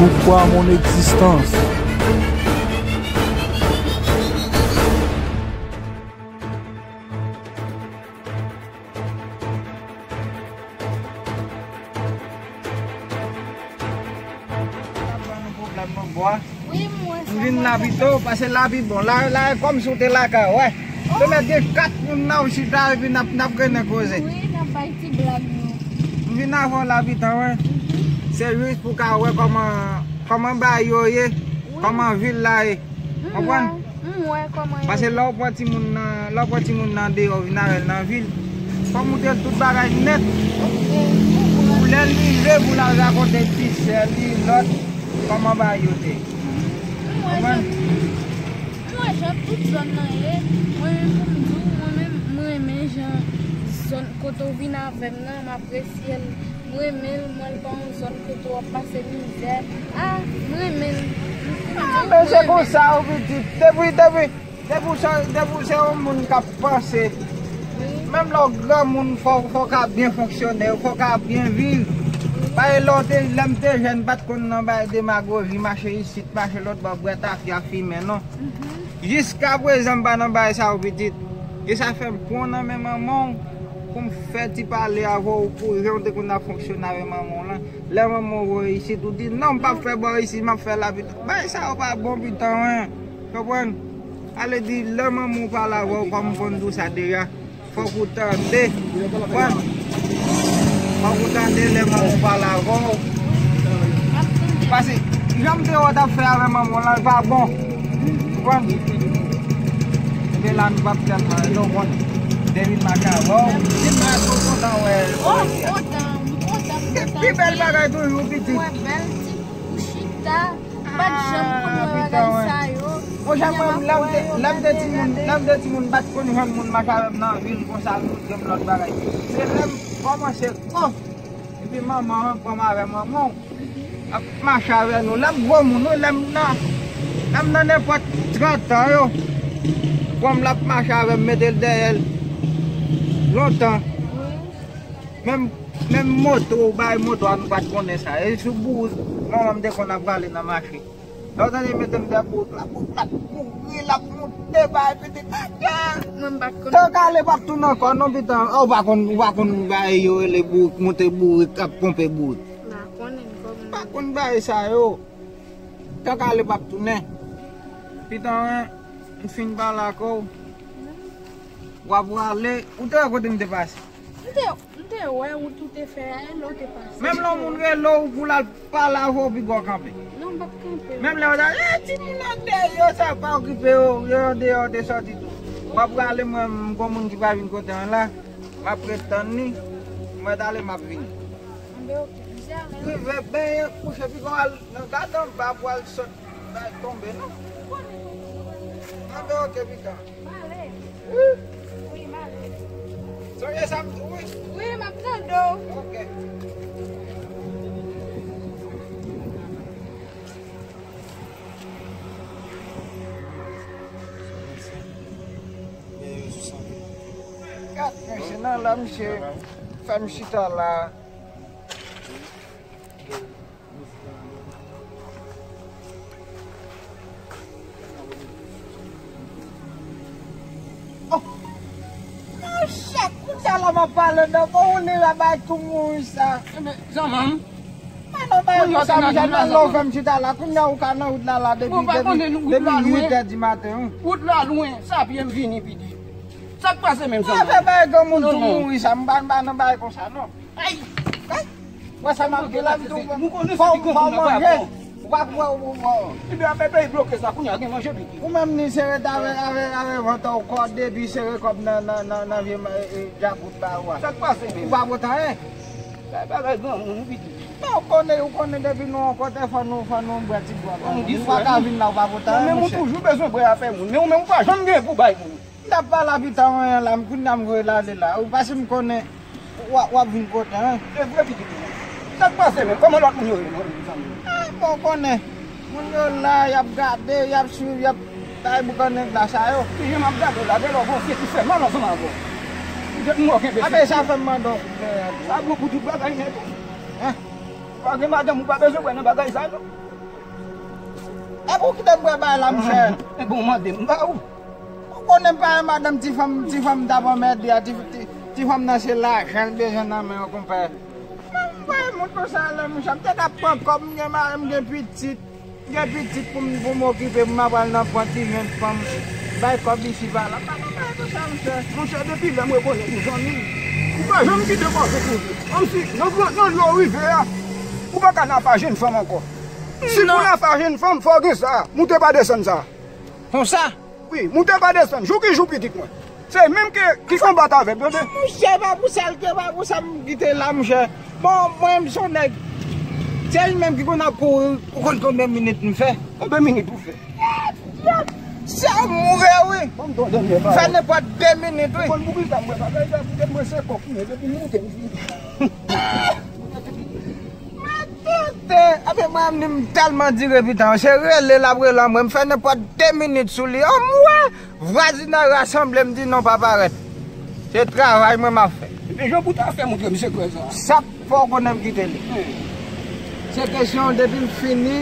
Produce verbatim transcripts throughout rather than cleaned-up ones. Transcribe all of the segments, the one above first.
Pourquoi mon existence? Ap ban nou pwoblèm nan bò a. Wi, m wè sa. M vin la pito, pase la pi bon. La, la, e kòmsi w te lakay ou, wè. Oh. Te mèt gen kat moun nan ou chita epi n ap, n ap grennen koze. Wi, n ap bay ti blag nou. M vin avè w la pito, wè. Mhm. Se jis pou ka wè kòman, kòman bagay yo ye, wi, kòman vil la ye. M wè. Konprann? M wè kòman yo. Pase lè w pran timoun nan, lè w pran timoun nan deyò, vin avè l nan vil, fò w montre l tout bagay nèt. Ok, m konprann. Pou lè l rive, pou l al rakonte ti sè li, lòt, kòman bagay yo te ye. M wè jan, m wè jan tout zòn nan ye. Mwen menm pou m di w, mwen menm, m renmen jan zòn kote w vin avè m nan, m apresye l. M renmen l, m wè l pa yon zòn kote w ap pase mizè. A, m renmen l. Ah, men se konsa, wi, pitit. Depi, depi, depi w se, depi w se yon moun k ap panse. Wi. Menm lè w granmoun, fò, fò w ka byen fonksyone, fò w ka byen viv. Wi. Paske lè w te, lè m te jèn, m pa t konn nan bay demagoji, mache isit, mache lòt bò, bwè tafya, fimen, non. Mhm. Jiskaprezan, m pa nan bagay sa yo, pitit. E sa fè m pran w nan men manman w pou m fè ti pale avè w, pou jan w te konn ap fonksyone avè manman w lan. Lè manman w voye w isit, ou di, "Non, m p ap fè bò isit, m ap fè la pito." Bagay sa yo pa bon pito, en. Konprann? Ale di, lè manman w pale avè w, kòm m konn di w sa deja, fòk ou tande. Konprann? Fòk ou tande lè manman w pale avè w. Pase, jan m te wè w t ap fè avè manman w lan, li pa bon. Konprann? Ebyen la, nou p ap tèlman rele w, konn. Depi m mache avè w, depi m mache, ou kontan wè. Oh, m kontan, m kontan, m kontan. Pi bèl bagay toujou, pitit. Wè bèl ti koukou chita. M pa t janm konn wè bagay sa yo. Monchè, mwen, lè m te, lè m te timoun, lè m te timoun, m pa t konn jwenn moun mache avè m nan vil konsa, l montre m lòt bagay. Se lè m kòmanse gran, epi manman an pran m avè manman w, ap mache avè nou. Lè m gwo moun, wi, lè m nan, lè m nan nenpòt trant an yo, granm l ap mache avè m, mete l dèyè l lontan. Menm, menm moto, bagay moto a, nou pa t konnen sa. E sou bourik, manman m te konn ap prale nan mache. Lè w tande mete m dèyè bourik la, bourik la ap kouri, l ap monte, bagay pitit. Mwen m pa t konn. Tank ale p ap tounen ankò, non, pitit. Ou pa konn, ou pa konn bagay yo rele bourik, monte bourik, ap ponpe bourik. M pa konnen kòman. Pa konn bagay sa yo. Tank ale p ap tounen. Pitit, m fin pale ak ou. W ap prale, ou te wè kote m te pase. M te, m te wè wout ou te fè a, e lè w te pase. Menm lè yon moun rele w pou l al pale avè w, piga w kanpe. Non, m p ap kanpe. Menm lè yo ta, "Eh, timoun nan deyò, sa pa okipe yo, yo andeyò, yo te sòti tou." W ap prale, mwen, m gon moun ki pa vin kote an la, m ap ret tann li, mwen t ale, m ap vini. Anben, oke. Rive benyen, kouche, piga w al nan gade anba pou al sot bay tonbe, non? Anben, oke, piga. Wi. Sonje sa m di w, wi. Wi, m ap tande w. Oke. Gad, mesye, nan la, misye fè m chita la. Oh! Monchè, kounye a la m ap pale nan, bon, ou li la bay tou mouri sa. Ebyen, zanmi m. Mwen nan bay konsa, misye, nan lè w fè m chita la, kounye a ou ka nan wout la, la, depi, depi, depi uit è di maten, wi. Wout la lwen, sa pye m vini piti. Sa k pase menm, zanmi m? Afè bay granmoun tou mouri sa, m pa, m pa nan bay konsa, non. Ay! Ay! Wè sa m ap di la, m tou fò, fò w manje. Ou pa kwè ou bon. Ebyen, apre peyi bloke sa, kounye a gen manje piti. Ou menm ni se ret avè, avè, avè vant ou kòde, epi sere kòb nan, nan, nan, nan vye, e, e, djakout ba ou a. Sa k pase menm? Ou pa pote anyen. Bay bagay granmoun, ou piti. Non, ou konnen, ou konnen depi nou yon kote, fò nou, fò nou bwè ti bwè. Ou pa ka vin la, ou pa pote anyen, monchè. Ou menm ou toujou bezwen bwè afè moun, men ou menm ou pa janm gen pou bay moun. M t ap pale a pita mwen an la, m kounye a m voye l ale la. Ou pase m konnen w ap, w ap vin kote, en. Se vre pitit ou. Sa k pase menm? Kòman lòt moun yo ye, non, zanmi m? Ah, bon, ou konnen. Moun yo la, y ap gade, y ap swiv, y ap bay boukannen glas a yo. Ki jan m ap gade w la, genlè w gon fye ki fè mal ansanm avè w. Ou jwenn mò kenbe. Ape sa fè m mande w koupe a tou. Sa bon pou tout bagay nèt. Hein? Pa gen madanm, ou pa bezwen wè nan bagay sa, non. E pou kite m wè bagay la, monchè. E bon, mande m ba ou. Ou konnen m pa yon madanm ti fanm, ti fanm t ap anmède a, ti, ti, ti fanm nan se lajan l bezwen nan men w, konpè. Mwen, mwen, moun konsa la, monchè, m te ka pran kòb, m gen mari, m gen pitit. M gen pitit pou m, pou m okipe, pou m ap al nan pran ti jèn fanm, bay kòb isi pa la. Pa nan bagay konsa, monchè. Monchè, depi lè m rekonèt ou zanmi m, ou pa janm kite kòb pou ou. Kòmsi, nan gran, nan lè w rive a, ou pa ka nan afa jèn fanm ankò. Si pou nan afa jèn fanm, fò w gen sa. Moute pa desann sa. Konsa? Wi, moute pa desann. Jou ki jou pitit mwen. Se menm ke, ki konbat avè m, tande? Monchè, pa pou sa l te, pa pou sa m kite la, monchè. Bon, mwen, m se yon nèg. Se li menm ki konn ap kouri, ou konn konbyen minit m fè? Konbyen minit ou fè? Sa mouri, wi. Ban m ton dènye pawòl. Fè nenpòt de minit, wi. Ou konn mouri sa, mwen, bagay sa, poutèt mwen, se kòk mwen, depi m moute, m fini. Mwen tete. Epi mwen menm, m tèlman dire pitit an, se rele l ap rele mwen, m fè nenpòt de minit sou li. Anmwe! Vwazinay rasanble, m di non, pa parèt. Se travay mwen m ap fè. Men jan pou ta fè montre m sekrè sa. Sa fò w konnen m kite li. Se kesyon depi m fini.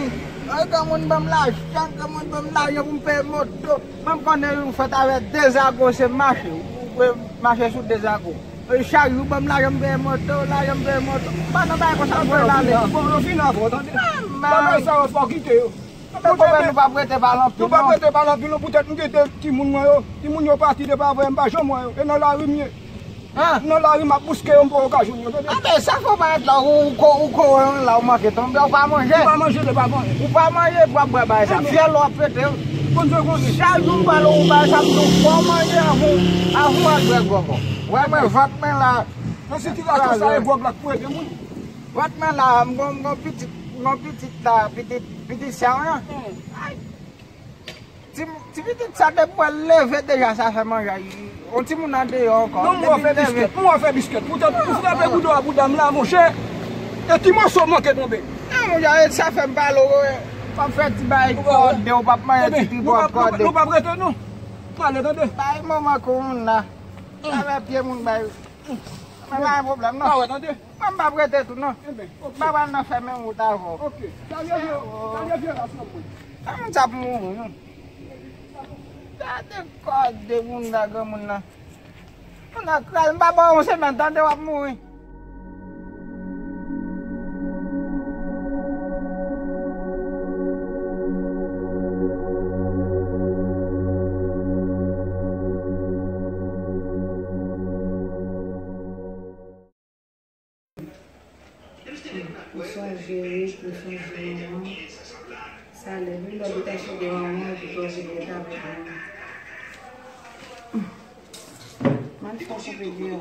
Ay, granmoun ban m lajan, granmoun ban m lajan pou m peye moto. Mwen m konnen yon fèt avè Dezago, se mache. Ou dwe mache sou Dezago. E chak jou ban m lajan m peye moto, lajan m peye moto. M pa nan bagay konsa, m voye l ale. Bon, yo fini avè w, tande. Bagay sa yo fò kite yo. Mwen konprann nou p ap rete pale anpil, non. Nou p ap rete pale anpil, non, poutèt m kite timoun mwen yo. Timoun yo pati depi avè m, m pa janm wè yo. E nan lari m ye. Nan lari m ap bouske yo, m poko ka jwenn yo, tande. Anben, sa fò parèt la, ou, ou ko, ou ko la, ou manke tonbe, ou pa manje. Ou pa manje depi avan. Ou pa manje, pou ap bwè bagay sa. Fyèl w ap pete. Konn sa konn. Chak jou m pale ou bagay sa, m di w fò manje avan, avan w al bwè gwòg ou. Wè mwen, vant mwen la. Nan sitiyasyon sa, e gwòg la k pou ede moun. Vant mwen la, m gon, m gon pitit, m gon pitit la, pitit, pitit sè mwen an. Ti, ti pitit sa depi mwen leve deja sa fè manje. On timoun andeyò ankò. Non, m wè w fè biskèt, m wè w fè biskèt. Poutèt ou frape bouda, bouda m la, monchè. E ti moso manke tonbe. Non, monchè, e sa fè m pale w, w ap fè ti bay kòde, w p ap manje ti tripòt kòde. Nou p ap rete, non. Pale, tande. Bay manman kou moun la. Avè pye moun bay. Mwen pa gen pwoblèm, non. Pa wè, tande. Mwen m p ap rete tou, non. M pa pral nan fè menm wout avè w. Ok. Salye vye, salye vye ras nan mwen. Sa moun sa ap mouri, non. Gade kò de moun la, granmoun nan. Moun nan kraze, m pa ba w yon semèn, tande, w ap mouri. Ou sonje wi, ou sonje manman. Sa lè wi lè ou te chede manman epi tou ou chede ta avèk manman. Mwen fè koupe deyò.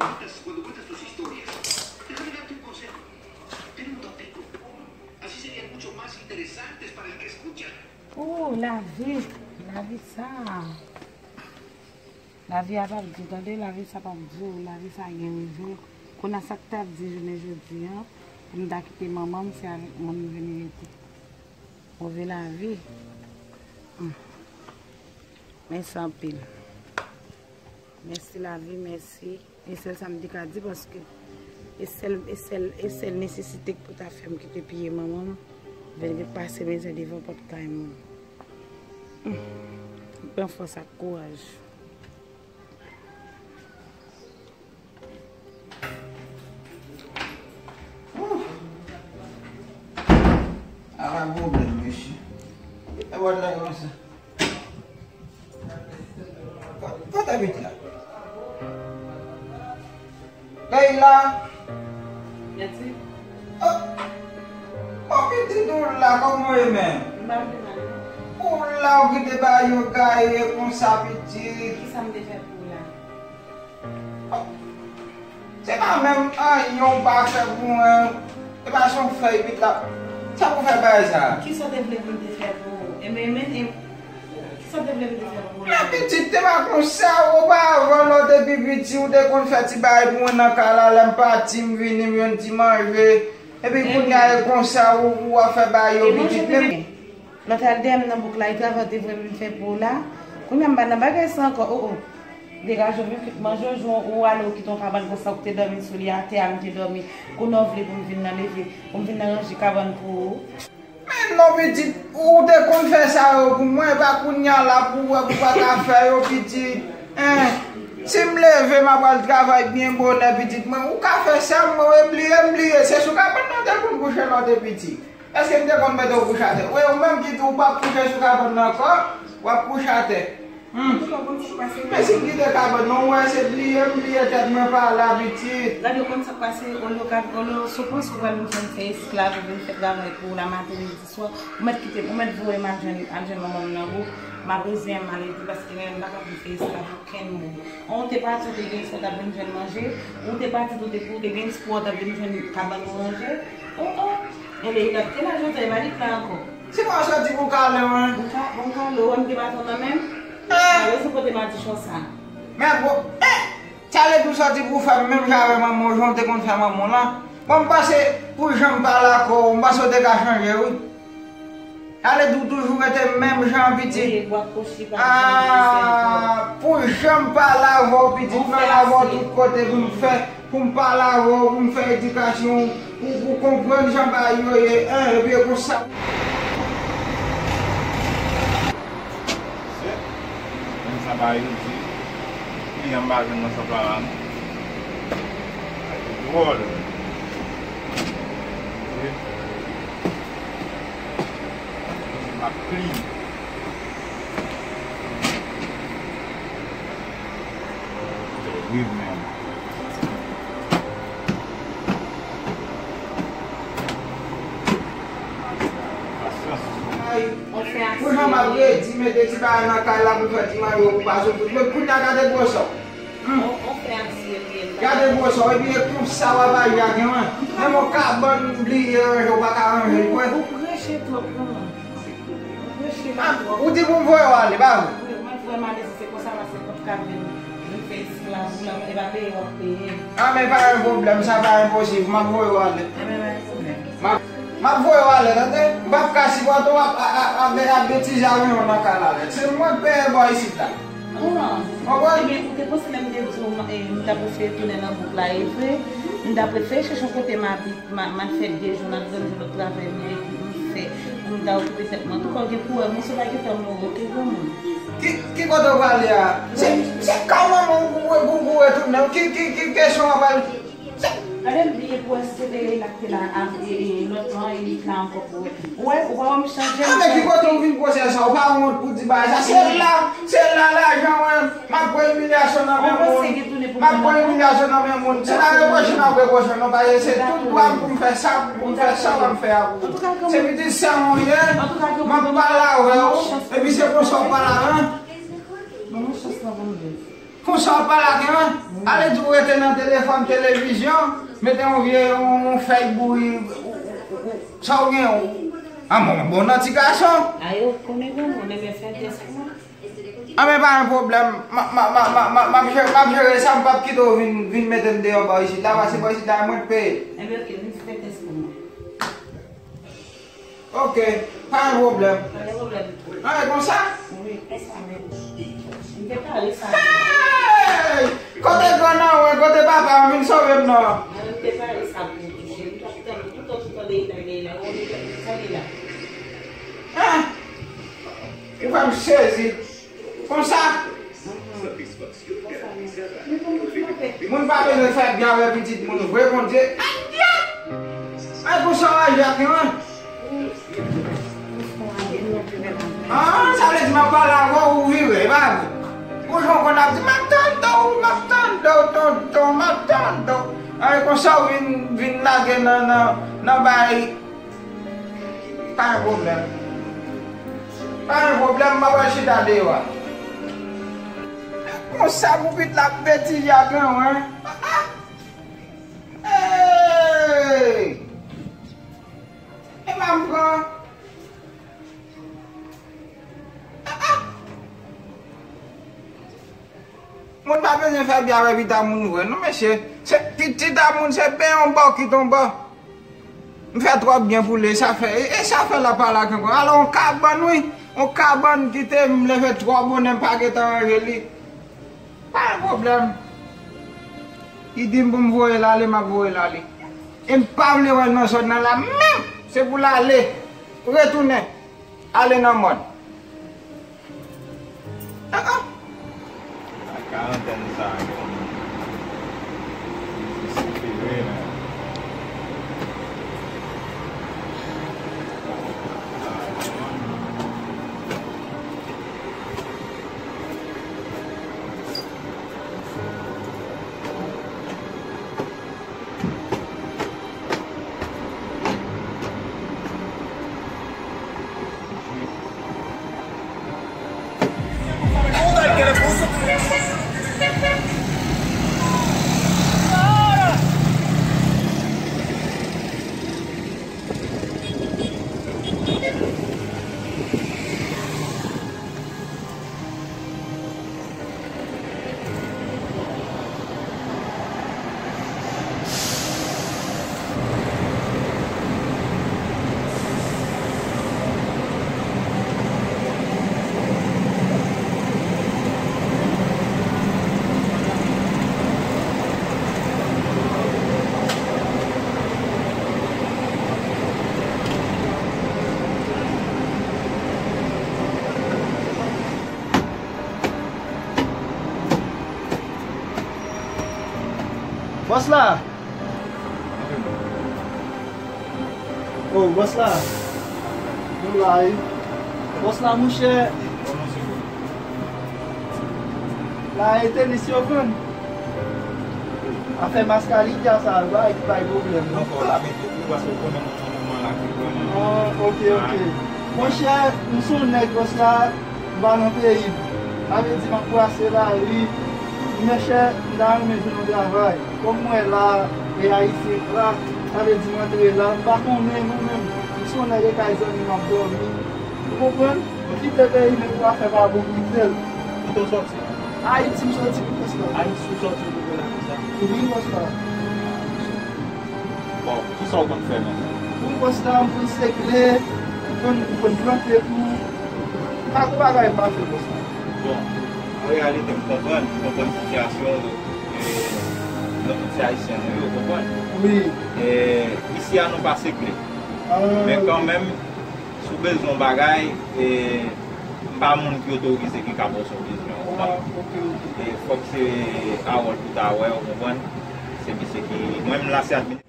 Oh, lavi, lavi sa. Lavi a p ap di w, tande, lavi sa p ap di w, lavi sa gen rive. Kounye a sa k t ap di jounen jodi a, pou m ta kite manman m, se avèk mwen m vin rete. Move lavi. Hmm. Mèsi anpil. Mèsi lavi, mèsi. E sèl sa m te ka di, paske e sèl, e sèl, e sèl nesesite k pou ta fè m kite pye manman m, vin pase bezwen devan pòt kay mwen. Hmm. Pran fòs ak kouraj. Ouf! Ala pwoblèm, mesye. Ki ta wad la konsa? Ko-, kote pitit la? Leila! Mèsi. Oh! Bon, pitit ou la, kòman w ye menm? M pa pi mal, non. Ou la, ou kite ba yo gaye konsa, pitit. Kisa m te fè pou ou la? Se pa menm anyen ou pa fè pou mwen. E pa se yon fèy pit la. Sa pou fè bagay sa? Kisa w te vle pou m te fè pou ou? E men, men, e, kisa w te vle m te fè pou ou? Men pitit, te pa konsa, ou pa avan lè w te pi piti, ou te konn fè ti bagay pou mwen nan kay la, lè m pati, m vini, m jwenn ti manje. Epi kounye a, e konsa, ou, ou ap fè bagay yo pitit menm. Lòt al dèyè m nan bouk la, e travay te vle m fè pou ou la. Kounye a m pa nan bagay sa ankò, oh, oh. Degaje w, vin fèt manje w, jou ou ale, ou kite yon kabann konsa, ou te dòmi sou li atè a, m te dòmi. Kounye a w vle pou m vin nan leve, pou m vin nan ranje kabann pou ou. Men non, pitit, ou te konn fè sa yo pou mwen, e pa kounye a la pou w wè pou w pa ka fè yo, pitit. Hein? Si m leve, m ap al travay byen bonè, pitit mwen. Ou ka fè sa, mwen, e bliye, m bliye. Se sou kabann nan w te konn kouche lè w te piti. Èske m te konn mete w kouche atè? Wi, ou menm ki di w p ap kouche sou kabann nan ankò, w ap kouche atè. Hmm. Antouka, w konn sa k pase. Men si m kite kabann nan, ou wè se bliye m bliye tèt mwen pa la, pitit. Gade, w konn sa k pase, olye w ka, olye w sou pòs ou pral vin fè m fè esklav, ou vin fè travay pou w la maten, midi, swa, ou mèt kite m, ou mèt voye m al jwenn, al jwenn manman m nan bouk, m ap reziyen m ale di, paske mwen menm m pa ka vin fè esklav okenn moun. Ou te pati, ou te gen espwa w t ap vin jwenn manje, ou te pati, ou te, ou te gen espwa w t ap vin jwenn kabann ou ranje. Oh, oh. Enben, Inòk te la, jodi a, e pa li k la ankò. Se pa w soti pou kale mwen? Bon ka, bon kale, ou wè m gen baton nan men m? Eh! Mwen, se kote madichon sa. Men bon, eh! Sa vle di w soti pou fè m menm jan avè manman w, jan w te konn fè manman w lan? Bon, m panse pou jan m pale ak ou, m panse w te ka chanje, wi. Sa vle di w toujou rete menm jan, pitit? Wi, bwat kochi pa janm vin sèvi w. Ah, pou jan m pale avè w, pitit, m al avè w tout kote pou m fè, pou m pale avè w, pou m fè edikasyon w, pou, pou w konprann jan bagay yo ye, en, epi e konsa. Menm sa pa redi, kliyan m pa jwenn nan sant la la non. Bagay yo dwòl. M ap pliye. Tèrib menm. Pasyans. Ay, pou jan m ap redi mete ti bagay nan kay la pou fè ti manje pou pa soufri. Men kounye a gade gwo sa w. Hmm. Gade gwo sa w, epi e konsa w ap aji ak yo, en. Menm yon kabann bliye ranje, ou pa ka ranje l, kwè. Ou preche twòp, non. Ou preche la twòp. Ou di pou m voye w ale, pa vre? Wi, mwen voye m ale, si se konsa, paske m p ap ka vin, vin fè esklav ou la, e pa peye w ap peye. Ah, men pa gen pwoblèm, sa pa enposib, m ap voye w ale. Enben, pa gen pwoblèm. M ap, m ap voye w ale, tande? M p ap ka sipòte w ap, ap, ap, ap, ap betize avyon nan kay la. Se mwen k peye bò isit la. Konprann? Ebyen, ou te panse lè m te di w, eh, m t ap eseye tounen nan bouk la, e vre, m t ap eseye chèche yon kote m abite. M a, m a fè de jou, m ap grann yon lòt travay, men epi m fè, pou m ta okipe tèt mwen. Antouka, w gen pou wè, mwen se pa gentan mouri, oke, granmoun? Ki, ki kote w prale a? Se, se kay manman w pou, pou, pou retounen. Ki, ki, ki kesyon w ap al? Gade m bliye pou wè si se te Leila k te la, a, e, e, lòt lan, e li t la ankò pou wè. Ou wè, ou pa wè m chanje, m chanje. Ah, men ki kote w vin koze sa? Ou pa wont pou di bagay sa? Se la, se la lajan, wè. M ap pran imilyasyon nan men moun. M ap pran imilyasyon nan men moun. Se pa repwoche m ap repwoche w non, paske se tout dwa m pou m fè sa, pou m fè sa w ap fè a pou ou. Se pitit sè mwen w ye, m ap pale avè w, epi se konsa w pale avè m. Konsa w pale ak mwen? Ale di w rete nan telefòn, televizyon, mete yon vye, yon, yon fèy bouri, ou, ou, ou, ou, sa w gen, ou, ah, bon, bon, nan ti gason. A yo konnen granmoun, ebyen fè tès pou mwen. Ah, men pa gen pwoblèm. M ap, m ap, m ap, m ap, m ap, m ap jere, m ap jere sa, m p ap kite w vin, vin mete m deyò bò isit la, paske bò isit la, e mwen k peye. Enben, oke, vin fè tès pou mwen. Oke, pa gen pwoblèm. Pa gen pwoblèm. Ah, e konsa? Wi, konsa menm. M te pare sa. Hey! Kote grann nan, wè, kote papa, vin sove m non. Mwen, m te pare sa pou ou touche. M t ap tann ou toutan, toutan, de la, de la. Ou wè, sa li la. Ah! Ou fè m sezi. Konsa? Moun pa bezwen fè byen avè pitit moun vre, Bondye. Ay, konsa w aji ak yo, en? Ah, sa vle di m ap pale avè w, ou vire, e pa vre? Gon jan w konn ap di, "M ap tande w, m ap tande w, tonton, m ap tande w." Ay, konsa w vin, vin lage nan, nan, nan bay. Pa gen pwoblèm. Pa gen pwoblèm, m ap al chita deyò a. Konsa pou pitit la ap betize ak mwen, wi. Hey! E pa m pran. Moun pa bezwen fè byen avè pitit moun vre, non, mesye. Se pitit a moun, se byen yon bò, kit yon bò. M fè twòp byen pou li, sa fè, e, e sa fè l ap pale ak yon granmoun. Alò, yon kabann, wi. Yon kabann ki te, m leve twò bonè, m pa gentan ranje li. Pa gen pwoblèm. Li di m pou m voye l ale, m ap voye l ale. E m pa vle wè l nan zòn nan la menm. Se pou l ale, retounen, ale nan mòn. Ah, ah. Ak karantèn sa yo, se vre, men. Bòs la! Oh, bòs la! Nou la, wi. Bòs la, monchè! La, e tenis yo vann. Afè mascarilla sa, bay, bay pwoblèm, non? Non, fò w la mete tou, paske w konnen nou nan moman la ki vrèman. Ah, ok, ok. Monchè, m se yon nèg, bòs la, m pa nan peyi m. Sa vle di m ap brase lari. Monchè, m ta renmen jwenn yon travay. Kòm m wè la, e Ayisyen k la, sa vle di m antre la, m pa konnen mwen menm. M se yon nèg e kay zanmi m ap dòmi. Ou konprann? Ou kite peyi, men pou afè pa bon, kite l. Kote w sòti? Ayiti m sòti, wi, bòs la. Ayiti w sòti, ou rive la konsa? Wi, bòs la. Bon, kisa w konn fè menm? Wi, bòs la, m konn segle, m konn, m konn plante tou. Pa gon bagay m pa fè, bòs la. Bon, an reyalite, m konprann, m konprann sitiyasyon w, e, nou tout se Ayisyen nou ye, ou konprann? Wi. E, isi a nou pa segle. Ah. Men kanmenm, si w bezwen yon bagay, e, m pa moun ki otorize ki ka ba w sa w bezwen an, ou konprann? Ah, ok, ok. E fòk se Harold ou ta wè, ou konprann? Se misye ki, mwen menm la se admin.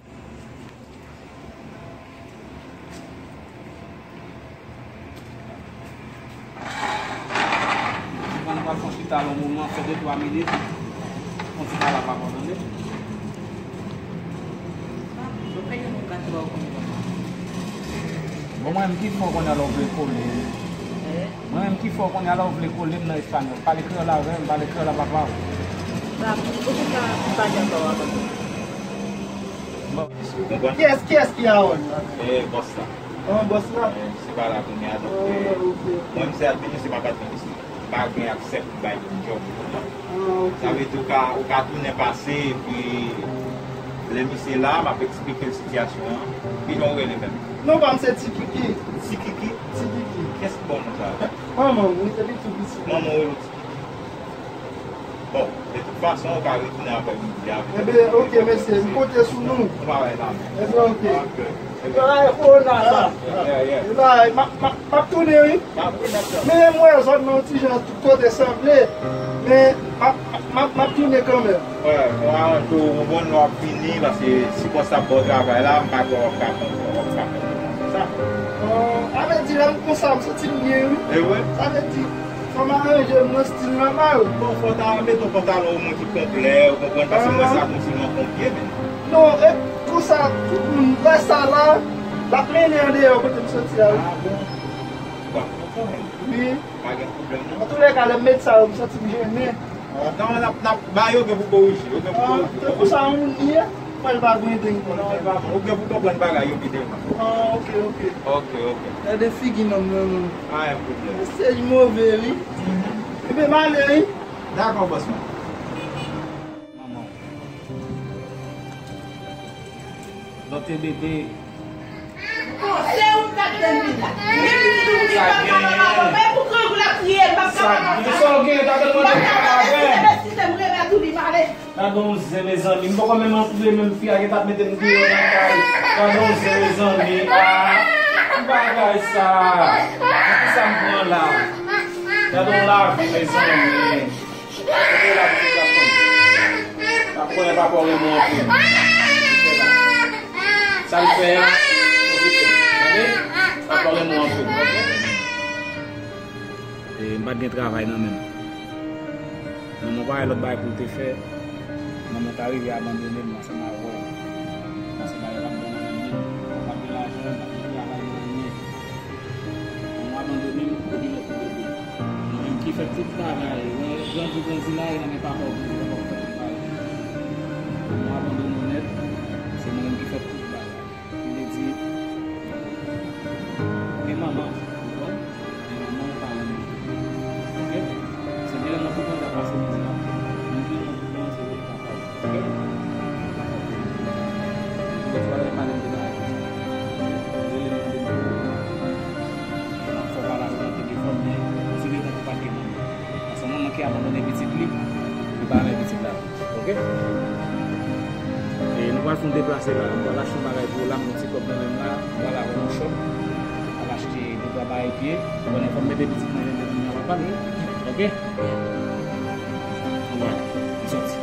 Mwen pral fè yon chita la yon moman, fè de twa minit. Yon ti pale avè w, tande? Bon, mwen menm ki fè w konnen lè w vle kole. Mwen menm ki fè w konnen lè w vle kole m nan espanyòl. Pale kreyòl avè m, pale kreyòl a papa w. Ba, ou te ka pale ankò avan. Bon. Ou konprann? Kiyès, kiyès ki Harold la? E, bòs la. An, bòs la? E, se pa la premyè, donk, e, mwen, m se administre, m ap administre. M pa gen aksè pou bay moun djòb, ou konprann? Ah, ok. Sa vle di ou ka, ou ka tounen pase, epi lè misye la, m ap eksplike l sitiyasyon an. Kijan w rele menm? Non pa m se Ti Kiki. Ti Kiki? Ti Kiki. Kiyès ki ba w non sa a? Manman m, wi, depi tou piti. Manman w rele w Ti Kiki? Bon, de tout fason, ou ka retounen aprè midi a. Enben, ok, mesye, m konte sou nou. Bon travay la, men. Enben, ok. Ok. Travay kowona sa. Yeah, yeah. Epa, m ap, m ap, m ap tounen, wi. M ap tounen, m ap tounen. Men m wè zòn nan yon ti jan tout kote sanble. Men m ap, m ap, m ap tounen kanmenm. Wè, bon, avan tou, ou konprann lè w ap vini, paske si bòs la ba w travay la, m pa kwè w ap ka pran, w ap ka pran sa. Bon, sa vle di, lè m konsa, m santi m byen, wi. E wi? Sa vle di, fò m aranje m nan estil nòmal. Bon, fò w ta mete yon pantalon omwen ki konplè, ou konprann, paske mwen sa konsi m an konpye, men. Non, e konsa, tout moun wè sa la, l ap mennen andeyò kote m soti a, wi. Ah, bon. Bon, konprann. Wi. Pa gen pwoblèm, non. Antoulèka, lè m met sa yo, m santi m jennen. Ah, non, n ap, n ap ba yo gen pou korije, yo gen pou korije. Ah, tankou sa yon moun ye, fò l pa gwenn deng. Non, li pa bon. Ou gen pou konprann bagay yo pi devan. Ah, ok, ok. Ok, ok. Gade figi nonm nan, non. Pa gen pwoblèm. Mesye, li move, wi. Mhm. Ebyen, m ale, wi. Dakò, bòs mwen. Manman w. Lòt te bebe. Bon, se ou k ap tann li la. Men li di w li pa ka papa, men pou grangou l ap kriye, m p ap ka papa. Sa w gen, ta tann mwen te pale avè m. Gade yon zen, mezanmi. M poko menm antre, menm fi a gentan ap mete m deyò nan kay. Gade yon zen, mezanmi. Ah, ki bagay sa? Pou ki sa m pran la? Gade yon lavi, mezanmi. Kote la pitit gason? N ap konnen papa w renmen w anpil. Sa l fè a, tande? Papa w renmen w anpil, oke? E, m pa t gen travay nan men m. Men mwen pa wè lòt bagay pou l te fè. Manman ta rive abandone m ansanm avè w. Paske bagay pa t bon nan men m. Mwen pa t gen lajan, m pa t gen travay, m pa t gen anyen. Bon, mwen abandone m, epi lòt pou ede. Mwen menm ki fè tout bagay. Mwen grandi, grandi la, e nan men papa w grandi, papa w fè tout bagay. Mwen abandone w nèt, se mwen menm ki fè tout bagay. Ki vle di, gen manman, ou konprann? Men manman w pa renmen. Oke? Se de lè nan tout tan sa pase mizè ap pran. Men de nan tout tan se vre papa w. Oke? Ou pa ka di. Ou pa ka pale m de bagay konsa. Rele m mande m pou ou. M ap fè w pale avè m nan telefòn, men konsidere tankou pa t gen manman. Paske manman ki abandone pitit li, li pa renmen pitit la. Oke? E nou pral fè yon deplase la. M pral achte yon bagay pou ou la, m gen ti kòb nan men m la. M pral avè w nan shop. M pral achte de twa bagay pye. Bon, fò m mete pitit mwen nan men papa l. Oke? Bon, m soti.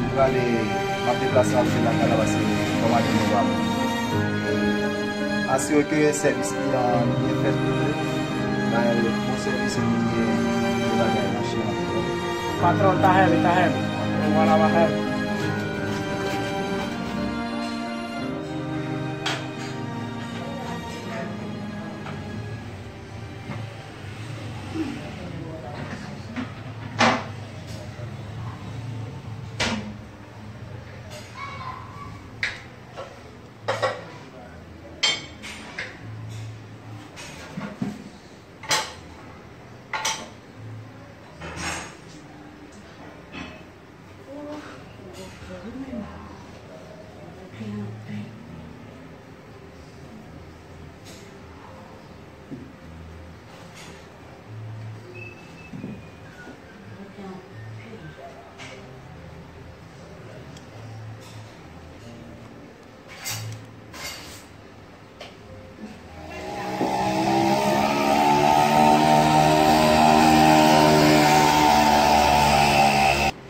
M prale, m ap deplase al fè lakay la paske fò maten nou pa bon. Asire ke sèvis kliyan an byen fèt, bay l bon sèvis epi gen de bagay mache an. Patwon, ta help, ta help. Mwen la va help.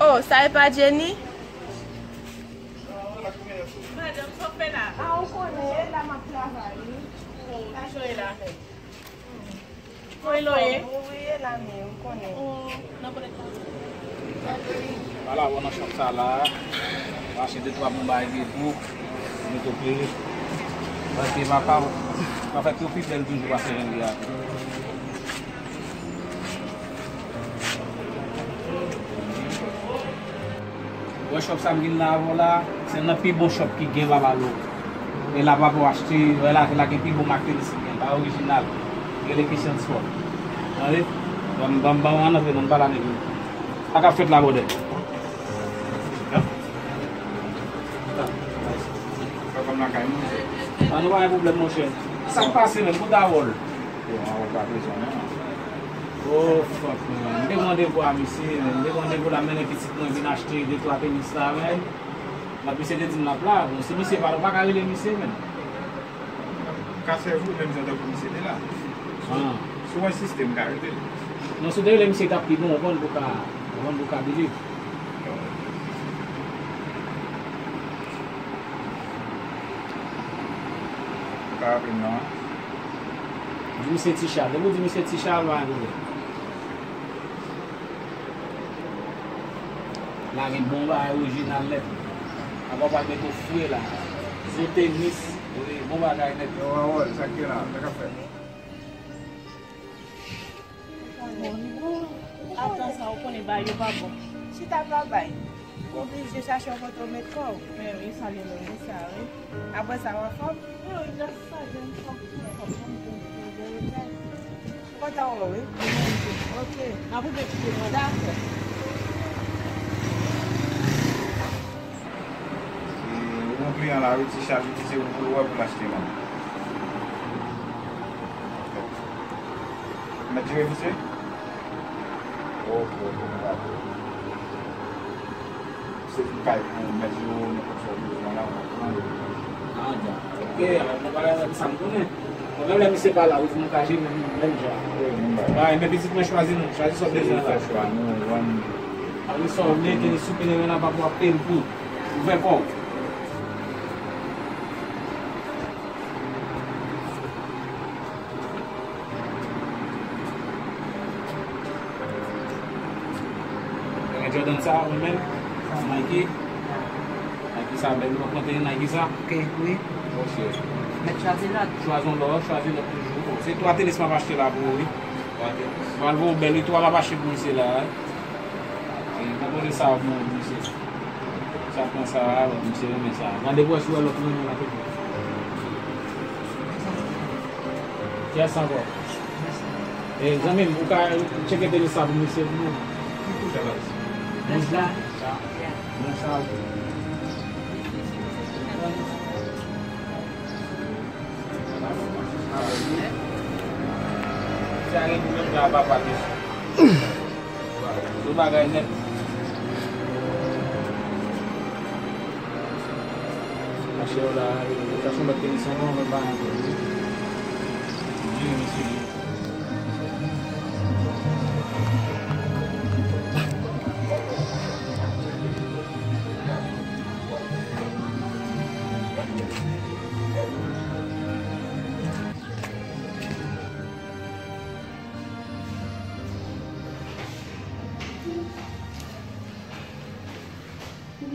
Oh, sa e pa Jenny? Madanm, sa w fè la? Ah, ou konnen, e la m ap travay, wi. Oh, kijan w ye la? Mwen loye. Wi, e la menm, ou konnen. Oh, nan bonèt la. Ala, bon, nan shop sa la. Mache de twa bon bagay de tou. Mete w peye. Paske papa w, pa fè tou pi bèl toujou pase jan li a. Wè shop sa m vin la avè w la, se nan pi bon shop ki gen Babalo. E la papa w achte, wè la, la gen pi bon mak tenis ki gen, bagay orijinal. Rele Christian Sport. Tande? Ban m, ban m, ban m ann antre non, m pale avèk nou. Sa k ap fèt la, brother? Papa m lakay mwen. Ah, nou pa gen pwoblèm, monchè. Sa k pase menm? Kote Harold? Yo, Harold pa prezan non. Oh, fuck, man. M te gen randevou a misye, man. M te gen randevou la, mennen pitit mwen vin achte de twa tenis la, man. But misye te di m l ap la. Bon, si misye pa la, ou pa ka rele misye, man. Ka sèvi w menm jan tankou misye te la. Ah. Si w ensiste, m ka rele l. Non, si w te rele misye, t ap pi bon, ou konn pou ka, ou konn pou ka believe. Ou ka raple m non an? Di misye Ti Chal. Depi w di misye Ti Chal, pa gen pwoblèm. La gen bon bagay orijinal nèt. Apa w pa met yon fre la. Zo tenis. Bon bagay nèt. Yo, Harold, sa k gen la? Sa k ap fèt? Atan sa, ou konnen bagay yo pa bon. Chita pa bay. Ou oblije chache yon kote w met kò w. Men wi, sa gen lòt sa, wi. Apre sa, w anfòm? Wi, wi, grasas a Dye, m fòm. M fòm, m fòm, m fòm. Kontan wè w, wi. Ok. N ap ouvè ti mwen, dakò. E, ou gon kliyan la, wi, ti chaj, ou di se ou pou l wè pou l achte, man. Mèt jere misye? Ok, ok, ok. Se pou kay pou mèt jere ou nenpòt sa ou bezwen la, ou pran yo. Ah, dja. Ok, a, mwen pa la sa m konnen. Mwen menm lè misye pa la, wi, fò m ka jere menm, menm jan. Wi, menm bagay. Ba, men pitit mwen chwazi non, chwazi sa w bezwen la. Fè chwa, nou, vann. A, wi, sa w vle, te soupe nan la pa pou ap peye l pou. Ouvè kò w. Mwen gen Jordan sa, mwen menm. Nike. Nike sa bèl, nou pran teni Nike sa. Ok, wi. Ok. Mèt chwazi lòt. Chwazi yon lòt, chwazi lòt toujou. Se twa tenis m ap achte la pou ou, wi. Twa tenis. Mwen al voye bèl, wi, twa m ap achte pou misye la, wi. E, konpòte sa pou misye. Sa pran sa a, bon, misye renmen sa a. Gade pou wè si w wè lòt renmen la toujou. Yes, ankò. E, zanmi m, ou ka tcheke tenis sa pou misye pou nou? Ki koulè la? Blanch la. Sa. Blanch sa, ok. Sa gen pou menm jan a papa l, mesye. Tout bagay nèt. Mache yo la, yo ta sou mèt tenis an non, men pa anyen. Jere mesye yo.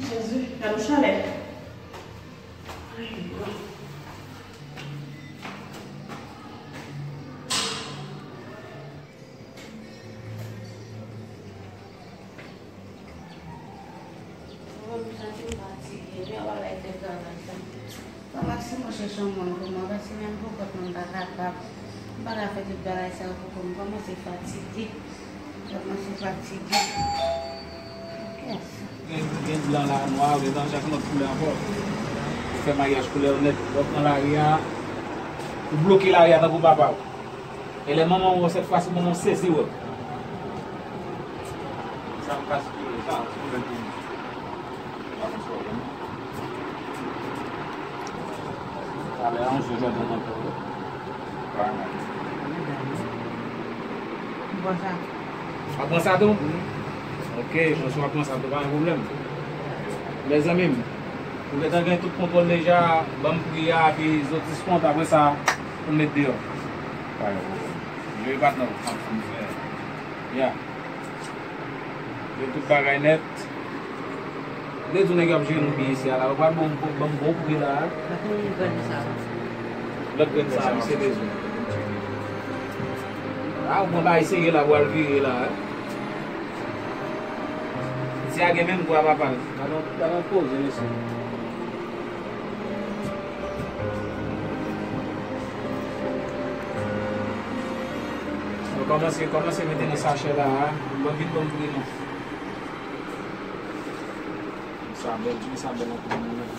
Jezi, gade yon chalè. Oh, m santi m fatige, men w pa bay fè travay sa. Papa, si mwen chèche yon moun pou mwen, paske menm pou kont mwen m pa kapab. M pa ka fè tout bagay sa yo pou kont mwen, m kòmanse fatige. M kòmanse fatige. Yes. Gen, gen blan la, nwa, ou gentan chèche yon lòt koulè ankò. Ou fè maryaj koulè w nèt, lè w pran lari a, ou bloke lari a tankou papa w. E lè manman w wè w sèt fwa si manman w sezi wè w. Sa m gaspiye, sa, sou mwen tou. Talè a, yon jou jòdi nan kò w. Bon sa. W ap pran sa tou? Ok, bon, si w ap pran sa tou, pa gen pwoblèm. Mezanmi m, ou gentan gen tout kontwòl deja, ban m pri a, epi zot diskont, apre sa, ou met deyò. Pa gen pwoblèm. Jere patnè w. Ya. Jere tout bagay nèt. M te di w nèg yo ap jere nou byen isi a la. Yo pral ban m, ban m bon pri la. Lòt grenn sa a, wi, se bezwen. A, ou pran bagay serye la, pral vire la, wi. Ti a gen menm gou a papa l. Gade yon, gade yon koze, mesye. Yo kòmanse, kòmanse mete nan sachè la a. Ban vin ban m pri non. Sa bèl, ti sa bèl anpil moun nan.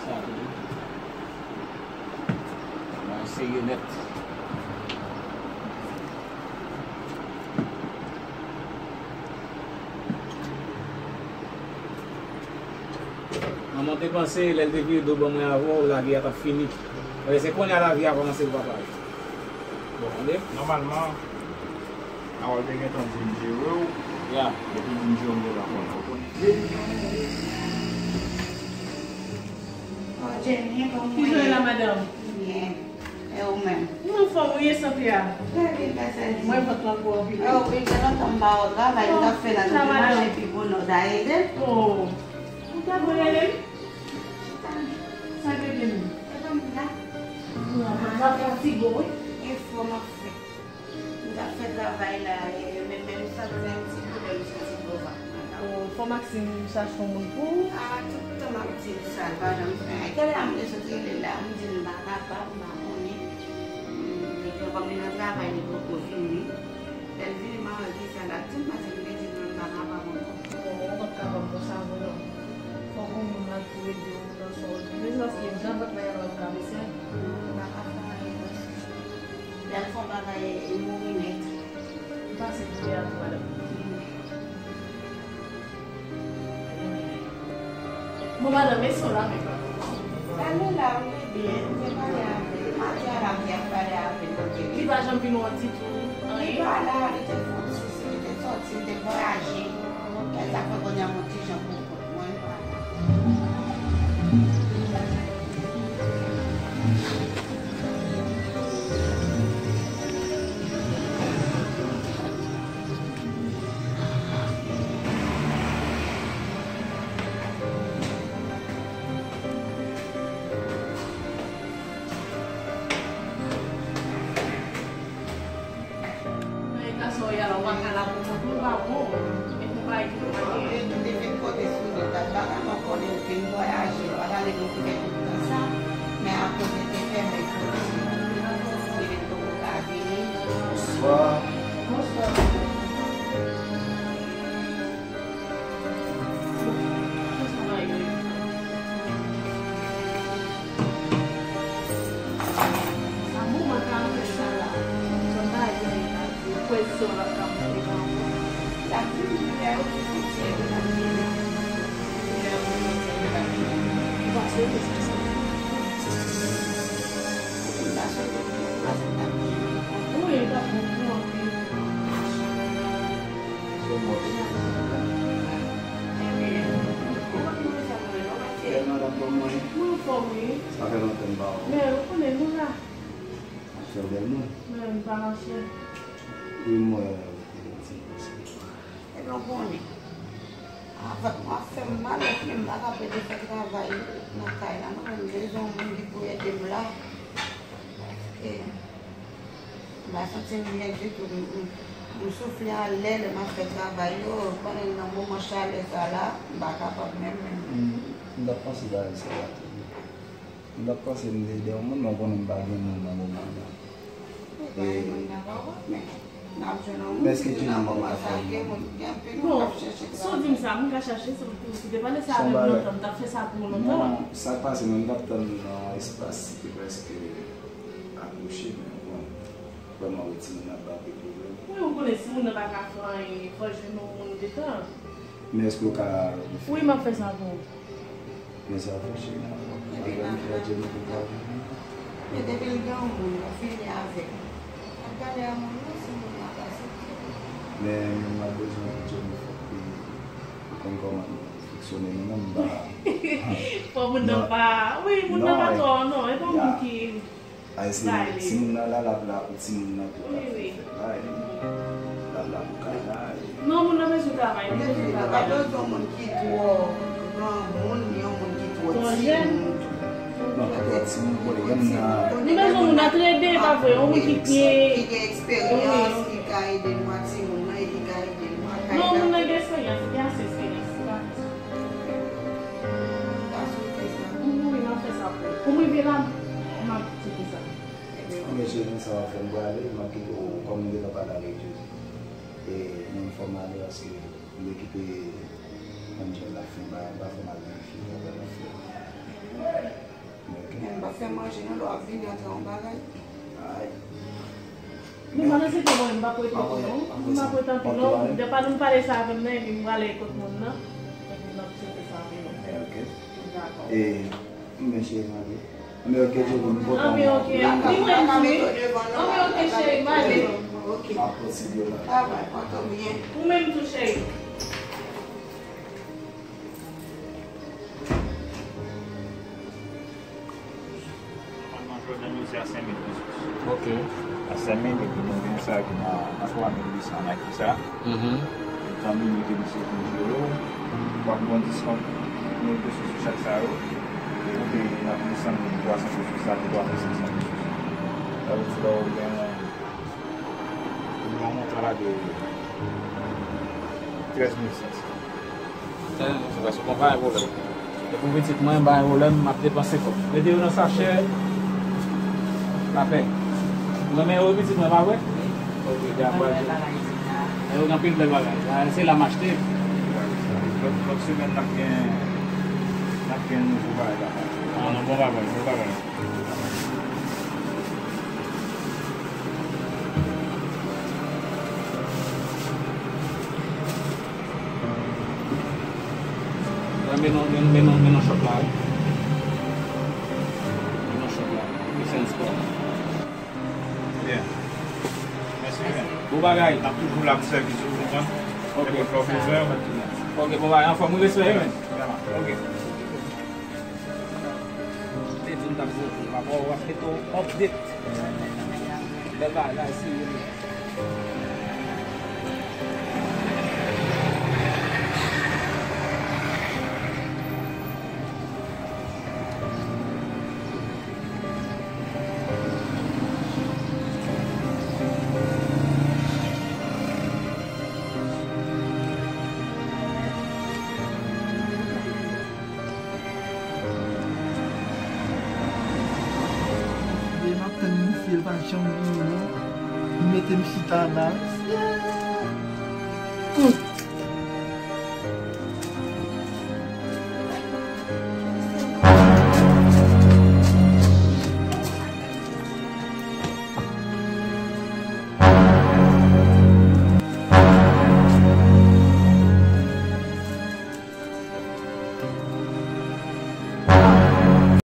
Sa tou. Mwen serye nèt. Manman te panse, lè l te vire do ban mwen avè w, lavi a t ap fini. Ebyen, se kounye a lavi a kòmanse pou papa l. Bon, tande? Nòmalman, Harold te gentan di m jere w. Ya. Depi m di w, m gentan konnen. Ou konnen. Oh, Jenny, kòman w ye? Kijan w ye la, madanm? Byen. E ou menm? M anfòm, ou ye sante a? Trè byen, grasas a Dye. Mwen vant lan gwo anpil. Oh, wi, gen lontan m pa wè w travay, m t ap fè nan tout mache pi bonè w ta rele. Oh. Ou ta dwe rele m? Sa gen de m. E pa m la. Non, m ap fatige w, wi. Enfò m ap fè. M t ap fè travay la, e, men, men m santi yon ti doulè, m santi bò vant mwen la. O, fò Maxime chache yon moun pou ou? A, tout tan m ap di l sa, l pa janm fè anyen. Talè a m te sot rele l la, m di l m pa kapab, m pa konnen. M, epi kòm li nan travay, li poko vini. Lè l vini, m a wè kisa l ap di m, paske m te di l non, m pa kapab ankò. Bon, ou p ap kapab konsa vre non. Fòk yon moun la pou ede w nan sa w di. Men sa se jan vant la y ap travèse. M pa ka fè anyen, paske lè l fè yon bagay, li mouri nèt. Li pase pou teyat, madanm. Bon, madanm, e son la menm. Pale la, wi, byen. M te pale avè l. Maten an la, m te ap pale avè l, kote li. Li pa janm vin wè w ditou, anyen? Li pa la, li te fè yon sousi, li te sòti, li te vwayaje. E sa fè kounye a m yon ti jan pou kont mwen, li pa la. Nan eta sa w ye a la, w pa ka la pou kont ou, pa bon. E konpayi ki w pa genyen. Li te vin pote sou li, l t ap bagay, mwen konnen l vin vwayaje, l pa t ale nan okipe tout tan sa, men akoz li te fèmen kòm si li vin poko ka vini. Bonswa. Bonswa. Sa bon, mwen ka antre sa la. Mwen pa gen anyen pa di. Ou kwè se w la ka monte jan w. L ap vini, lè yo ki fouti, yo t ap vini. Lè yo ki fouti, yo t ap vini. Ou pa swete sa, sa. Ou pa swete, ou pa swete ap vini. Wi, l t ap bon pou anpil. Se bon. Mwen anfòm, wi. Sa fè lontan m pa wè w. Men, ou konnen, nou la. Ap fè bèl moun. Men, m pa mache. Wi, m wè ou te yon ti plis. Ebyen, ou konnen. Avèk mwen ap fè m mal, epi m pa ka plede fè travay nan kay la. Mwen menm, m bezwen yon moun ki pou ede m la. Paske m pa santi m byen ditou. M, m, m soufle anlè lè m ap fè travay yo. Konnen nan moman chalè sa la, m pa kapab menm, menm. M, m t ap panse bagay sa la tou. M t ap panse m te ede yon moun, men w konnen m pa gen moun nan moman an. Ou pa gen moun nan pa wè, men n ap jwenn yon moun, men èske ki nan moman sa gen moun, gen anpil moun k ap chèche travay. Bon, si w di m sa, m ka chache, si w te pale sa avè m lontan, m t ap fè sa pou ou lontan. Non, sa k pase, mwen m t ap tann nan espas ki prèske akouche, men bon, vrèman, wi, timoun ap ba anpil pwoblèm. Wi, ou konnen, si moun nan pa ka fè anyen, fò l jwenn yon moun detan. Men èske w ka refè? Wi, m ap fè sa pou ou. Men sa fè cheri nan wòk. Epi m ap fè Jennifer travay. Men depi l gen yon moun, yo fini avèk li. Ap gade a moun nan, si moun nan pa soti. Men, men m ap bezwen pou Jennifer, pou konn kòman nou fonksyone nou menm, m pa. Fò moun nan pa, wi, moun nan pa twò, non, e pa moun ki Ay, se, si moun nan la, l ap la pou timoun nan tou, l ap fè fèt la, e l ap la pou kay la, e. Non, moun nan bezwen travay, li bezwen travay. Li pa bezwen yon moun ki twò granmoun, ni yon moun ki twò timoun tou. Non, ki twò timoun, bon, li gen nan. Li bezwen moun antrede, pa vre, yon moun ki byen. Ki gen eksperyans, ki ka ede nou ak timoun nan, e ki ka ede nou ak kay la. Non, moun nan gen eksperyans, li gen ase eksperyans, se pa. M ta swete sa. Wi, wi, m ap fè sa pou ou. Pou m rive la, m ap tcheke sa. Ebyen, ok, cheri, men sa w ap fè, m prale, m ap kite w, kòm m gentan pale avèk Jezi. E, mwen, fò m ale, paske m te kite Angel la fin bagay, m pa fè m al verifye bagay la fè. Ok. Men m pa fè manje, non, lè w ap vini antre yon bagay. Ay. Men pandan se tan, mwen, m p ap rete tou, non. M p ap rete anpil, non. Depi nou pale sa avè m nan, epi m prale kot moun nan. Epi n ap tcheke sa pou nou. Ok. Dakò. E, men cheri, m ale. Men ok, cheri, m kontan. Anben, ok. Li mwen tou, wi. Anben, ok, cheri, m ale. Ok. M ap posib yo la. Travay, pran tan byen. Ou menm tou, cheri. Kòmandman Jòdèn yo se a senk mil pesos. Ok. A senk mil, epi nou gen sa ki nan, nan twa mil uit san Nike sa. Mhm. Etan minit epi se douz euro. W ap gen yon diskont mil pesos sou chak sa yo. Epi w peye nan plis san mil twa san pesos sa, ki twa mil senk san pesos. Sa vle di la ou gen yon montan la de trèz mil senk san. Trèz mil senk san, se bon, pa gen pwoblèm. E pou pitit mwen, pa gen pwoblèm, m ap depanse kòb. Mete yo nan sachè, lapè. Ou renmen yo, pitit mwen, pa vre? Ok, dja pral. E yo gen anpil bèl bagay. Se la m achte. Lòt, lòt semèn, n ap gen, n ap gen nouvo bagay la. Ah, non, bon bagay, bon bagay. Men non, men, men non, men non chòp la, wi. Men non chòp la. Li fè yon spò. Byen. Mèsi byen. Bon bagay. N ap toujou la pou sèvis ou, konprann? Ok. Nenpòt lè w bezwen, w mèt tounen. Ok, bon bagay. Anfòm, wi, respè, wi, men. Vrèman. Ok. Te di m t ap vote, papa, w ap mete w update. Bèl bagay, serye. Lè m ap tann misye, l pa janm vini non. Li mete m chita la. Kout